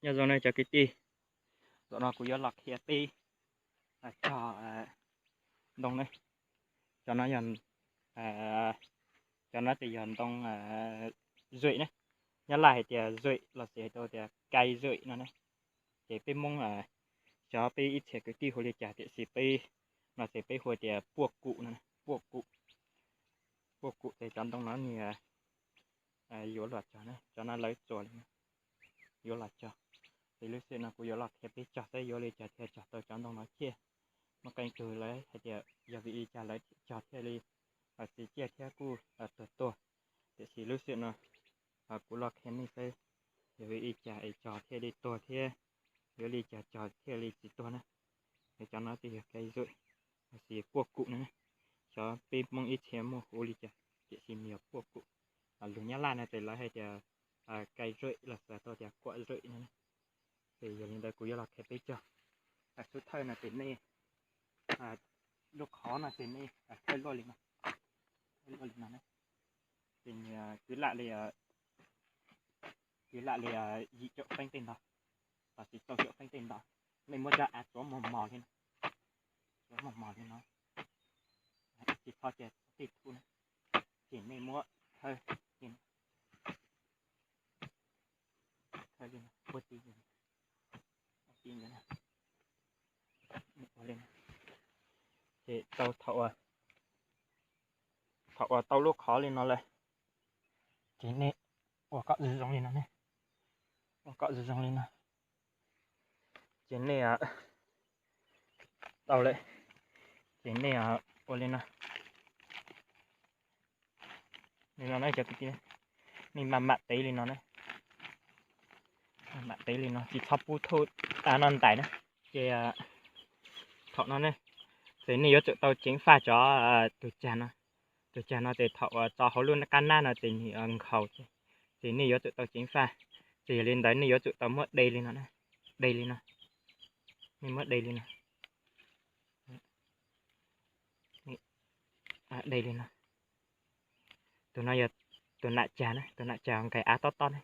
Nyob zoo na cov kwv tij, zaum no kuv yuav los qhia peb cog ntoo na. Cov no yog, cov no ces yog ntoo zuim na. Nyob Laj hais tias zuim los sis hais tias kai zuim no na. Ces peb Hmoob, cov peb ib txhia kwv tij hu li cas tiam sis peb no ces peb hu tias puaj kum no, puaj kum. Puaj kum ces cov ntoo no nws yuav los cog na, cov no lawv txuas li no, yuav los cog. Ces lub sij hawm no kuv yuav los qhia peb cog saib yuav li cas thiaj cog tau cov ntoo no ciaj. Muaj qee tug lawv hais tias yog vim li cas lawv cog thiaj li txiv ciaj thiab kuj tuag tuag. Tiam sis lub sij hawm no kuv los qhia nej saib yog vim li cas es cog thiaj li tuag thiab yuav li cas cog thiaj li tsis tuag na. Es cov no ces yog kai zuim, los sis puaj kum no na. Xyov peb Hmoob ib txhia muaj hu li cas tiam sis nws yog puaj kum. Lus Nyab Laj no ces lawv hais tias kai zuim los xav tau tias kuam zuim no na. Ces yog li ntawd kuv yuav los qhia peb cog. Xub thawj no ces nej, lub qhov no ces nej thawj luaj li no, thawj luaj li no na. Ces nws kwv lam li, kwv lam li yim caum feeb tej ntawd, los sis rau caum feeb tej ntawd. Nej muab cov av tsuav mos mos li no, tsuav mos mos li no, tsis txhob cia tej thu na. Ces nej muab thawj li no, thawj li no, puag tim ntawd, puag tim ntawd na. Ces tau thaum, thaum uas tau lub qhov li no lawm, ces nej ua kom zoo zoo li no ne, ua kom zoo zoo li no. Ces nej tau lawm, ces nej ua li no, li no na cov kwv tij, nej mam mam tev li no na, mam mam tev li no tsis txhob pub thauj av no ntais na. Ces thaum no ne, ces nej yuav tsum tau ceev faj cov, tus cag no, tus cag no ces thaum uas tso hauv lub qab nab no ces nws nkhaus, ces nej yuav tsum tau ceev faj. Ces yog li ntawd nej yuav tsum tau muab de li no, de li no, nej muab de li no, de li no. Tus no yog tus nam cag na, tus nam cag nkais av tob tob ne,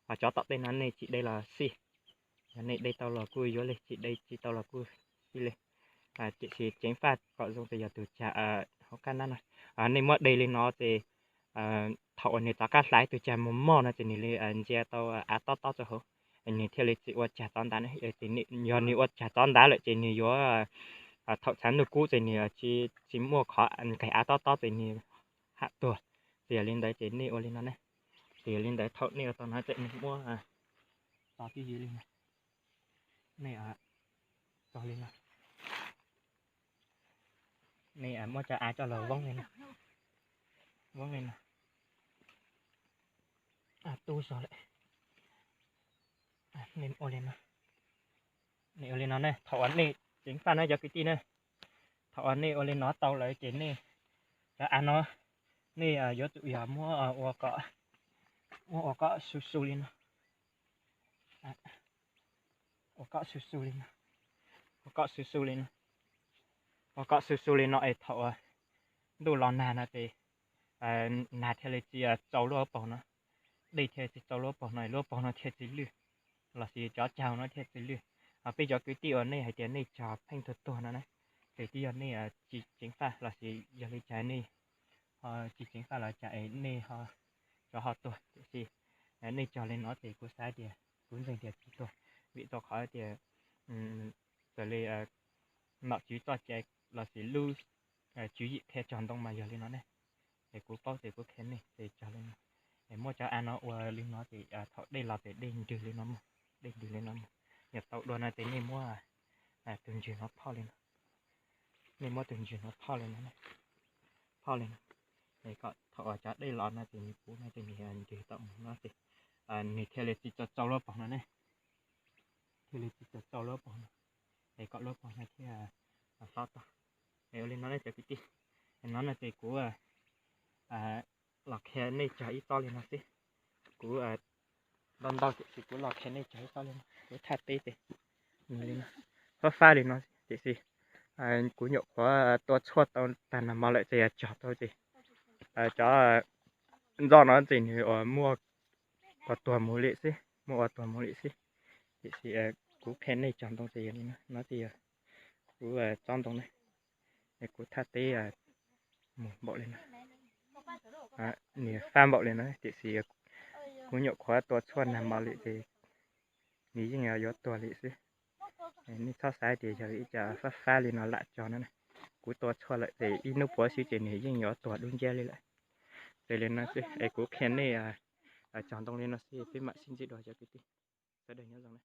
ho cov tom tej no nej tsis de los xij, yog nej de tau los kuj yuav li, tsis de tsis tau los kuj xij li. Tiam sis ceev faj kom zoo ces yog tus cag hauv qab nab no. Nej muab de li no ces thaum uas nws rov qab hlais tus cag mos mos no ces nws li ntsia tau av tob tob rau hauv, nws thiaj li tsis ua cag txov ntawd. Yog nws ua cag txov ntawd lawm ces nws yuav, thaum tshav ntuj kub ces nws tsis muaj qhov nkais av tob tob ces nws ham tuag. Ces yog li ntawd ces nej ua li no ne. Ces yog li ntawd thaum nej ua tau no ces nej muab tso twj ywm li no, nej tso li no, nej muab cov av coj los voob li no, voob li no. Tub zog lawm. Nej ua li no, nej ua li no ne, thaum uas nej ceev faj na cov kwv tij ne, thaum uas nej ua li no tau lawm ces nej, cov av no nej yuav tsum yog muab ua kom, muab ua kom su su li no, ua kom su su li no, ua kom su su li no, ua kom su su li no es thaum uas ntuj los nag no ces nag thiaj li tsis tsau lub hauv paus no, dej thiaj tsis tsau lub hauv paus no, lub hauv paus no thiaj tsis lwj, los sis cov cag no thiaj tsis lwj. Peb cov kwv tij uas nej hais tias nej cog pheej tuag tuag no na, ces twb yog nej tsis ceev faj los sis yog li cas nej tsis ceev faj los cas es nej cov ho tuag. Tiam sis nej cog li no ces kuv xav tias, kuv ntseeg tias tsis tuag, vim rau qhov tias raws li nom tswv txoj cai los sis lub tswv yim qhia cog ntoo mas yog li no ne. Es kuv paub ces kuv qhia nej ces cog li no. Es muab cov av no ua li no ces thaum dej los ces dej nrwg li no mus, dej nrwg li no mus. Yog tau dua no ces nej muab tus ntswg no phoj li no, nej muab tus ntswg no phoj li no, phoj li no. Es kom thaum uas cov dej los no ces nws puv no ces nws nrwg tau mus no ces nws thiaj li tsis tsau tsau lub paus no ne, thiaj li tsis tsau tsau lub paus no, es kom lub paus no thiaj hlob tag. Es ua li no ne cov kwv tij, no no ces kuv los qhia nej cog ib tsob li no xwb. Kuv ntau ntau tiam sis kuv los qhia nej cog ib tsob li no, kuv thaj teb ces li no, fab fab li no tiam sis kuv nyuam qhuav tua tshuaj tau tag nag hmo lawm ces cog tau ces cov ntxoj no ces nws uas muaj ua tuag mus li xwb, muaj ua tuag mus li xwb. Tiam sis kuv qhia nej cog ntoo ces yog li no, no ces yog kuv tsob ntoo ne, es kuv thaj teb mus npaum li no, nws fab npaum li no tiam sis kuv nyuam qhuav tua tshuaj nag hmo lawm ces nws yeej yuav tuag li xwb. Nej txhob xav tias yog ib co fab fab li no lam cog no na, kuv tua tshuaj lawm ces ib hnub puav xwb ces nws yeej yuav tuag dub nciab li lawm. Ces li no xwb es kuv qhia nej cog ntoo li no xwb, peb mam sib ntsib dua cov kwv tij, sawv daws nyob zoo na.